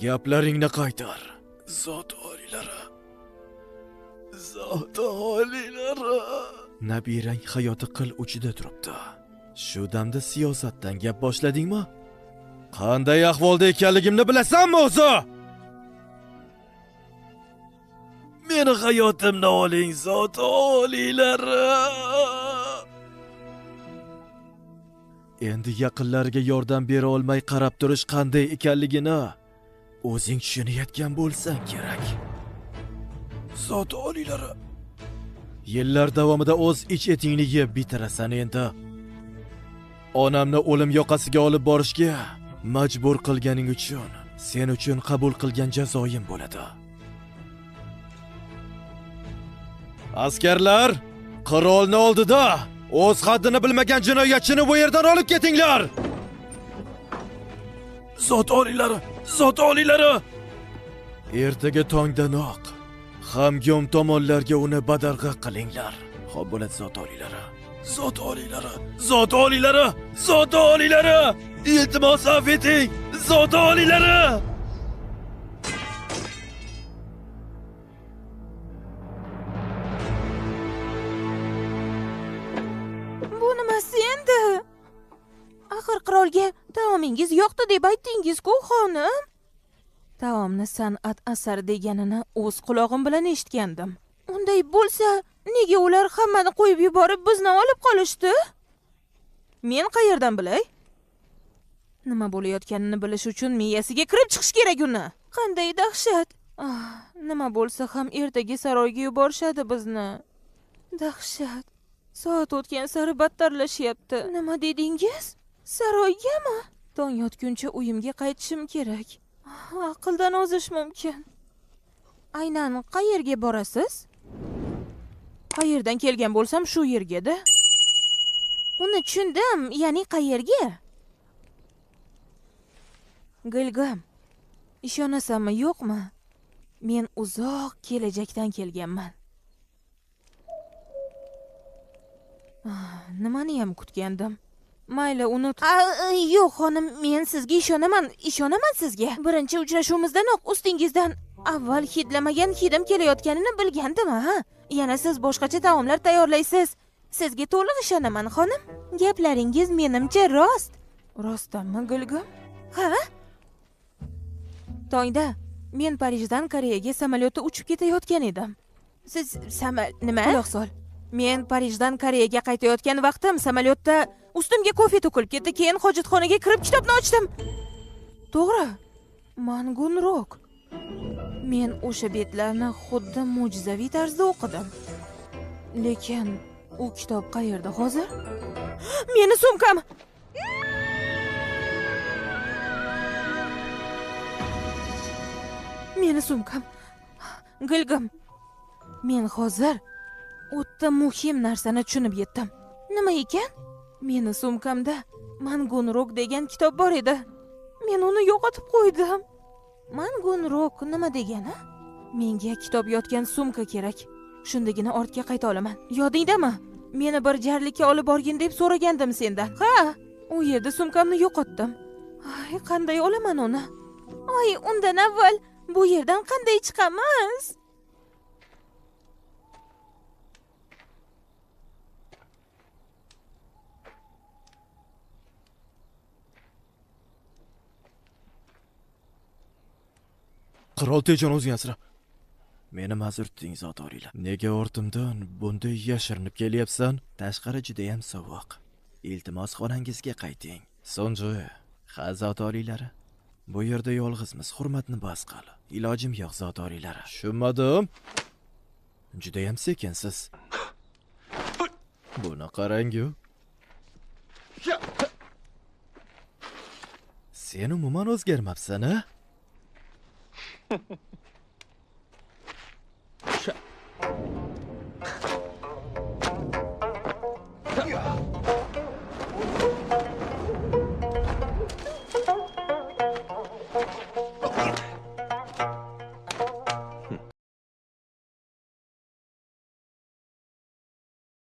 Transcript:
Gaplaringni qaytar. Zot oliylari. Zot oliylari. Nabirang hayoti qil uchida turibdi. Shu damda siyosatdan gap boshladingmi? Qanday ahvolda ekanligimni bilasanmi o'zi? Meni hayotimni oling, zot oliylari. Endi yaqinlarga yordam bera olmay qarab turish qanday ekanligini o'zing tushunayotgan bo'lsang kerak. Zot oliylari. Yillar davomida o'z ich etingni yeb bitirasan endi. Onamni o'lim yoqasiga olib borishga majbur qilganing uchun sen uchun qabul qilgan jazoyim bo'ladi. Askarlar, qirolni oldida o'z haddini bilmagan jinoyatchini bu yerdan olib ketinglar. Zot oliylari, zot oliylari. Ertaga tongdanoq Hamgom tomonlarga uni badarg'a qilinglar. Xo'p bo'ladi, zot oliylari. Zot oliylari, zot oliylari, zot oliylari. Iltimos afv eting, zot oliylari. Bu nimasi endi? Axir qirolga taomingiz yoqdi deb aytdingiz-ku, xonim. Taomni san'at asari deganini o'z qulog'im bilan eshitgandim. Unday bo'lsa, nega ular hammani qo'yib yuborib bizni olib qolishdi? Men qayerdan bilay? Nima bo'layotganini bilish uchun miyasiga kirib chiqish kerak uni. Qanday dahshat. Nima bo'lsa ham ertaga saroyga yuborishadi bizni. Dahshat. Soat o'tgan sari battarlashyapti. Nima dedingiz? Saroygami? Tong yotguncha uyimga qaytishim kerak. Aqldan ozish mumkin. Aynan qayerga borasiz? Qayerdan kelgan bo'lsam shu yerga-da. Uni tushundim, ya'ni qayerga? Gilgam, ishonasanmi yo'qmi? Men uzoq kelajakdan kelganman. Nimani ham kutgandim? Mayli, unut. Yo'q, xonim, men sizga ishonaman, ishonaman sizga. Birinchi uchrashuvimizdanoq ustingizdan avval hidlamagan hidim kelayotganini bilgandim, ha? Yana siz boshqacha taomlar tayyorlaysiz. Sizga to'liq ishonaman, xonim. Gaplaringiz menimcha rost. Rostdanmi, Gulgum? Ha? Tongda men Parijdan Koreyaga samolyotda uchib ketayotgan edim. Siz nima? Quloq sol. Men Parijdan Koreyaga qaytayotgan vaqtim samolyotda ustimga kofe to'kilib ketdi. Keyin hojatxonaga kirib kitobni ochdim. To'g'ri. Mangunrok. Men o'sha betlarni xuddi mo'jizaviy tarzda o'qidim. Lekin u kitob qayerda hozir? Meni sumkam! Meni sumkam. Gilgim. Men hozir o'ta muhim narsani tushunib yetdim. Nima ekan? Meni sumkamda Mangunrok degan kitob bor edi. Men uni yo'qotib qo'ydim. Mangunrok nima degani? Menga kitob yotgan sumka kerak. Shundagina ortga qayta olaman. Yodingdami? Meni bir jarlikka olib borgin deb so'ragandim sendan. Ha, u yerda sumkamni yo'qotdim. Ay, qanday olaman uni? Ay, undan avval bu yerdan qanday chiqamiz? Qirol Tejon o'zing asra. Meni ma'zur tuting, zot oliylar. Nega ortimdan bunday yashirinib kelyapsan? Tashqari juda ham sovuq. Iltimos, xonangizga qayting. Sonjoy, ha, zot oliylari. Bu yerda yolg'izmiz, hurmatni bas qil. Ilojim yo'q, zot oliylari. Tushunmadim. Juda ham sekinsiz. Buni qarang-ku. Sen umuman o'zgarmabsan, a?